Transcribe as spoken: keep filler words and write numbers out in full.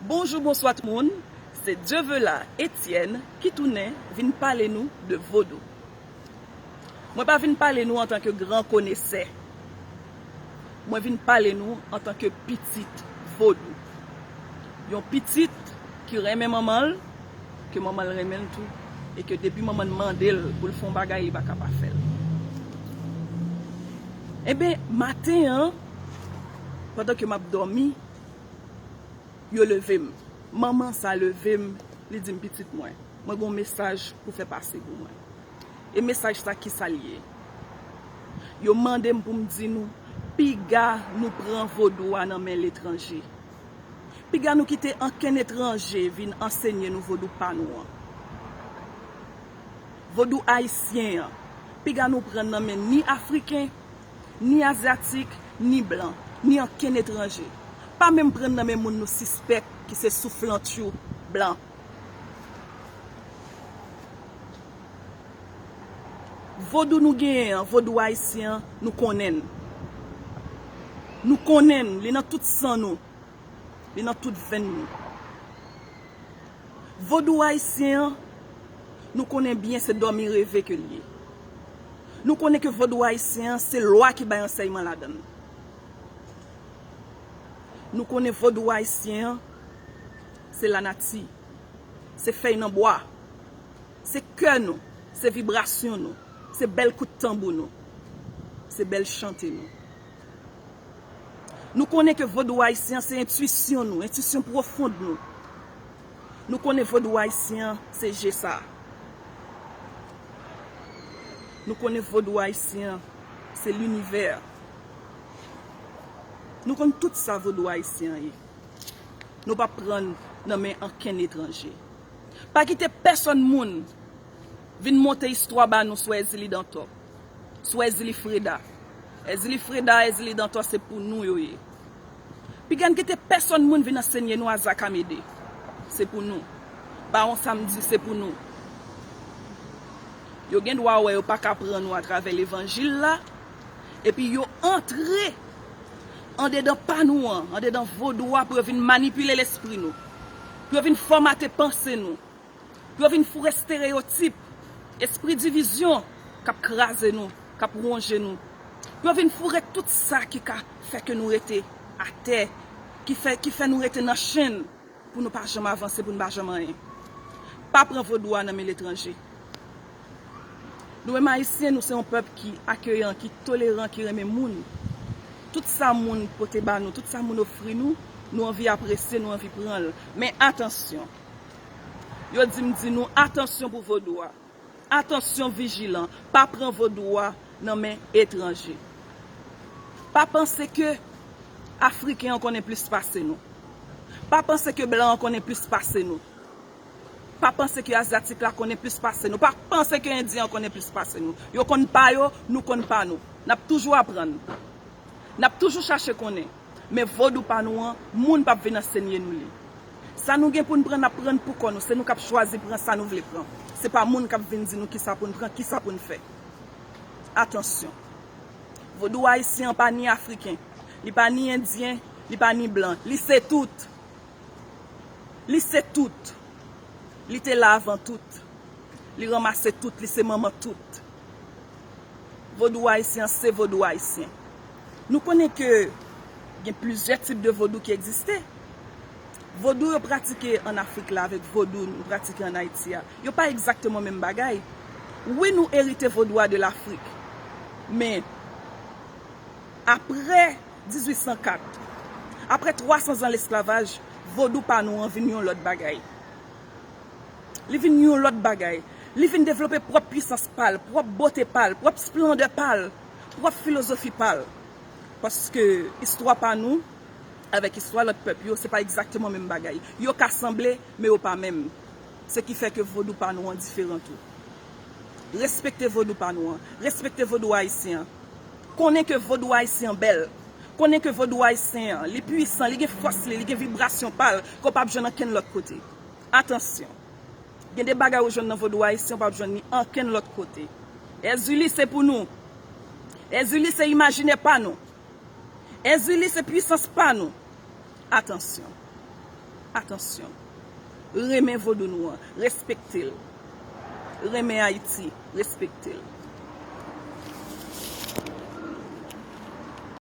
Bonjou, bonswa tout moun. Se Dievela Etienne ki tounen vin pale nou de vodou. Mwen pa vin pale nou antanke gran konesè. Mwen vin pale nou antanke pitit vodou. Yon pitit ki renmen manman l, ke manman l renmen l tou, e ke depi manman l mande l pou l fè yon bagay, li pa ka pa fè l. Enben, maten an, pandan ke m ap dòmi, yo leve m. Manman sa leve m, li di m, "Pitit mwen, mwen gen yon mesaj pou fè pase pou mwen." E mesaj sa, ki sa l ye? Yo mande m pou m di nou, piga nou pran vodou a nan men letranje. Piga nou kite ankenn etranje vin ansenye nou vodou pa nou an. Vodou ayisyen an, piga nou pran nan men ni Afriken, ni Azyatik, ni blan, ni ankenn etranje. Pa menm pran nan men moun nou sispèk ki se souflantyou blan. Vodou nou genyen an, vodou ayisyen an, nou konnen l. Nou konnen l, li nan tout san nou. Li nan tout venn nou. Vodou ayisyen an, nou konnen byen se dòmi reve ke l ye. Nou konnen ke vodou ayisyen an, se lwa ki bay ansèyman ladan l. Nou konnen vodou ayisyen an, se lanati, se fèy nan bwa, se kè nou, se vibrasyon nou, se bèl kout tanbou nou, se bèl chante nou. Nou konnen ke vodou ayisyen an se entwisyon nou, entwisyon pwofon nou. Nou konnen vodou ayisyen an se je sa. Nou konnen vodou ayisyen an se linivè. Nou konn tout sa vodou ayisyen an ye. Nou p ap pran nan men ankenn etranje. Pa kite pèsonn moun vin monte istwa ba nou sou Èzili Dantò, sou Èzili Freda. Èzili Freda, Èzili Dantò, se pou nou yo ye. Piga n kite pèsonn moun vin ansenye nou Azak Amédée, se pou nou. Bawon Samdi, se pou nou. Yo gen dwa wè yo pa ka pran nou atravè levanjil la, epi yo antre andedan pa nou an, andedan vodou a, pou yo vin manipile lespri nou, pou yo vin fòmate panse nou, pou yo vin foure estereyotip, espri divizyon k ap kraze nou, k ap wonje nou, pou yo vin foure tout sa ki ka fè ke nou rete atè, ki fè, ki fè nou rete nan chenn, pou nou pa janm avanse, pou nou pa janm anyen. Pa pran vodou a nan men letranje. Nou menm Ayisyen, nou se yon pèp ki akeyan, ki toleran, ki renmen moun. Tout sa moun pote ba nou, tout sa moun ofri nou, nou anvi apresye, nou anvi pran l. Men atansyon! Yo di m di nou atansyon pou vodou a. Atansyon, vijilan, pa pran vodou a nan men etranje. Pa panse ke Afriken an konnen plis pase nou. Pa panse ke blan an konnen plis pase nou. Pa panse ke Azyatik la konnen plis pase nou. Pa panse ke Endyen an konnen plis pase nou. Yo konn pa yo, nou konn pa nou. N ap toujou aprann. N ap toujou chache konnen. Men vodou pa nou an, moun p ap vin ansenye nou li. Sa nou gen pou n pran, n ap pran pou kò nou. Se nou k ap chwazi pran sa nou vle pran. Se pa moun k ap vin di nou kisa pou n pran, kisa pou n fè. Atansyon! Vodou ayisyen an pa ni Afriken, li pa ni Endyen, li pa ni blan. Li se tout. Li se tout. Li te la avan tout. Li ranmase tout, li se manman tout. Vodou ayisyen an se vodou ayisyen. Nou konnen ke gen plizyè tip de vodou ki egziste. Vodou yo pratike ann Afrik la avèk vodou nou pratike ann Ayiti a, yo pa egzakteman menm bagay. Wi, nou erite vodou a de Lafrik. Men, apre dizuit san kat, apre twa san zan lesklavaj, vodou pa nou an vin yon lòt bagay. Li vin yon lòt bagay. Li vin devlope pwòp pwisans pa l, pwòp bote pa l, pwòp esplandè pa l, pwòp filozofi pa l. Paske istwa pa nou avèk istwa lòt pèp yo, se pa egzakteman menm bagay. Yo ka sanble, men yo pa menm. Se ki fè ke vodou pa nou an diferan tou. Respekte vodou pa nou an. Respekte vodou ayisyen an. Konnen ke vodou ayisyen an bèl. Konnen ke vodou ayisyen an, li pwisan, li gen fòs li, li gen vibrasyon pa l, ke w p ap jwenn ankenn lòt kote. Atansyon! Gen de bagay ou jwenn nan vodou ayisyen, ou p ap jwenn li ankenn lòt kote. Èzili se pou nou. Èzili se imajinè pa nou. Èzili se pwisans pa nou. Atansyon! Atansyon. Renmen vodou nou an, respekte l. Renmen Ayiti, respekte l.